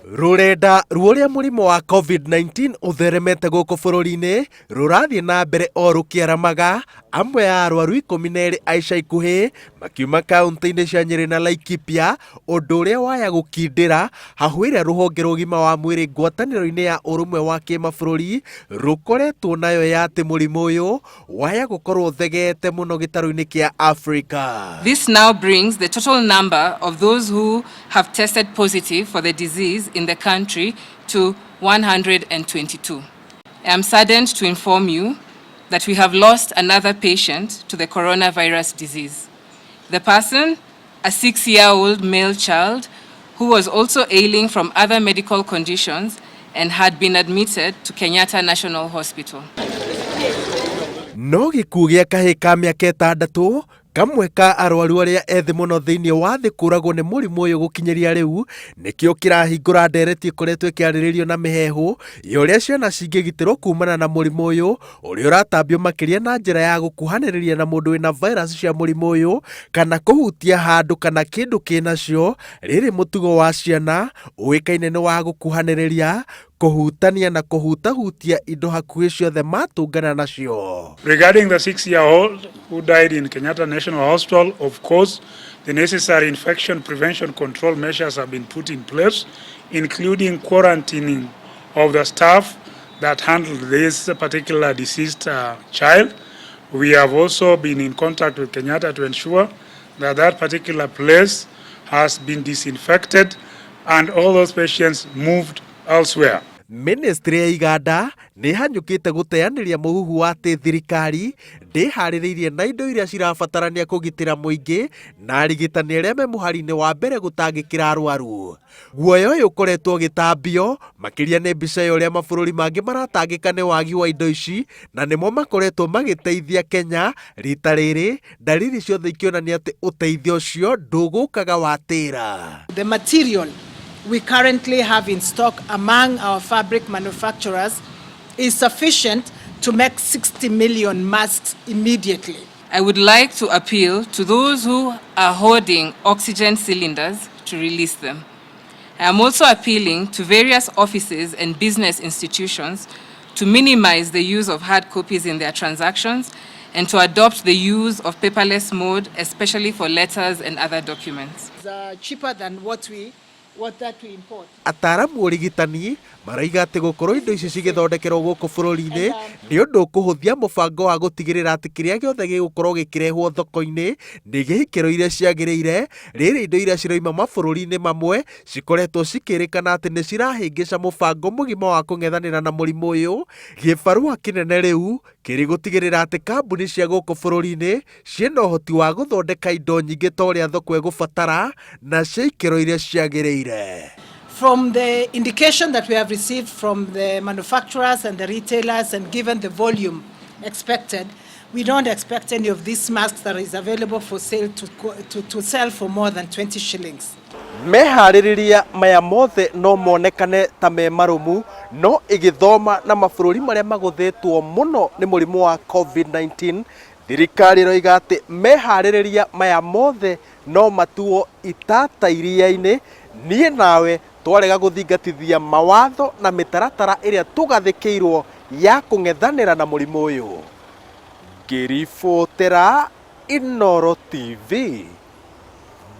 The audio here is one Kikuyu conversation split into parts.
Rũrenda rwa ũrĩa mũrimũ wa Covid-19 ũtheremete gũkũ bũrũri-inĩ rũrathiĩ na mbere o rũkĩaramaga, amwe a arwaru 12 a ica ikuhĩ makiuma kaunti-inĩ cia Nyĩrĩ na Laikipia, ũndũ ũrĩa waya gũkindĩra hahũ ĩrĩa rũhonge rwa ũgima wa mwĩrĩ ngwatanĩro-inĩ ya ũrũmwe wa kĩmabũrũri rũkoretwo nayo ya atĩ mũrimũ ũyũ waya gũkorwo ũthegeete mũno gĩtarũ-inĩ kĩa Afrika. This now brings the total number of those who have tested positive for the disease in the country to 122. I am saddened to inform you that we have lost another patient to the coronavirus disease. The person, a 6-year-old male child who was also ailing from other medical conditions and had been admitted to Kenyatta National Hospital. No gĩkuũ gĩa kahĩĩ ka mĩaka 6 kamwe ka arwaru arĩa ethĩ mũno thĩinĩ wa thĩ kũragwo nĩ mũrimũ ũyũ gũkinyĩria rĩu nĩkĩo kĩrahingũra ndereti ĩkoretwo ĩkĩarĩrĩrio na mĩheehũ ya ũrĩa ciana cingĩgitĩrwo kumana na mũrimũ ũyũ ũrĩa ũratambio makĩria na njĩra ya gũkuhanĩrĩria na mũndũ wĩna virus cia mũrimũ ũyũ kana kũhutia handũ kana kĩndũ kĩnacio. Rĩrĩ mũtugo wa ciana ũĩkaine nĩ wa gũkuhanĩrĩria, kũhutania na kũhutahutia indo hakuhĩ ciothe matũngana nacio. Regarding the 6-year-old who died in Kenyatta National Hospital, of course, the necessary infection prevention control measures have been put in place, including quarantining of the staff that handled this particular deceased child. We have also been in contact with Kenyatta to ensure that that particular place has been disinfected and all those patients moved elsewhere. Ministry ya iganda nĩ ĩhanyũkĩte gũteanĩria mũhuhu wa atĩ thirikari ndĩharĩrĩirie na indo iria cirabatarania kũgitĩra mũingĩ na arigitani arĩa me mũhari-inĩ wa mbere gũtangĩkĩra arwaru. Guoya ũyũ ũkoretwo ũgĩtambio makĩria nĩ mbica ya ũrĩa mabũrũri mangĩ maratangĩka nĩ wagi wa indo ici na nĩmo makoretwo magĩteithia Kenya rita rĩrĩ, ndariri ciothe ikĩonania atĩ ũteithio ũcio ndũgũkaga watĩra. The material we currently have in stock among our fabric manufacturers is sufficient to make 60 million masks immediately. I would like to appeal to those who are hoarding oxygen cylinders to release them. I am also appealing to various offices and business institutions to minimize the use of hard copies in their transactions and to adopt the use of paperless mode, especially for letters and other documents. It's cheaper than what that we import. Ataramu ũrigitani maraiga atĩ gũkorwo indo ici cigĩthondekerwo gũkũ bũrũri-inĩ nĩ ũndũ ũkũhũthia mũbango wa gũtigĩrĩra atĩ kĩrĩa gĩothe gĩgũkorwo gĩkĩrehwo thoko-inĩ nĩ gĩikĩro iria ciagĩrĩire. Rĩrĩ indo iria ciroima mabũrũri-inĩ mamwe cikoretwo cikĩrĩkana atĩ nĩ cirahĩngĩca mũbango mũgima wa kũng'ethanĩra na mũrimũ ũyũ. Gĩbarũa kĩnene rĩu kĩrĩ gũtigĩrĩra atĩ kambuni cia gũkũ bũrũri-inĩ ciĩna ũhoti wa gũthondeka indo nyingĩ ta ũrĩa thoko ĩgũbatara na cia ikĩro iria ciagĩrĩire. From the indication that we have received from the manufacturers and the retailers, and given the volume expected, we don't expect any of these masks that is available for sale to sell for more than 20 shillings. Meharĩrĩria maya mothe no monekane ta me marũmu, no ĩgĩthoma na mabũrũri marĩa magũthĩtwo mũno nĩ mũrimũ wa COVID-19, thirikari ĩroiga atĩ meharĩrĩria maya mothe no matuo itata iria-inĩ niĩ nawe twarega gũthingatithia mawatho na mĩtaratara ĩrĩa tũgathĩkĩirwo ya kũng'ethanĩra na mũrimũ ũyũ. Ngĩribotera Inooro TV,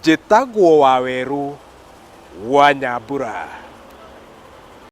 njĩtagwo Wawerũ wa Nyambura.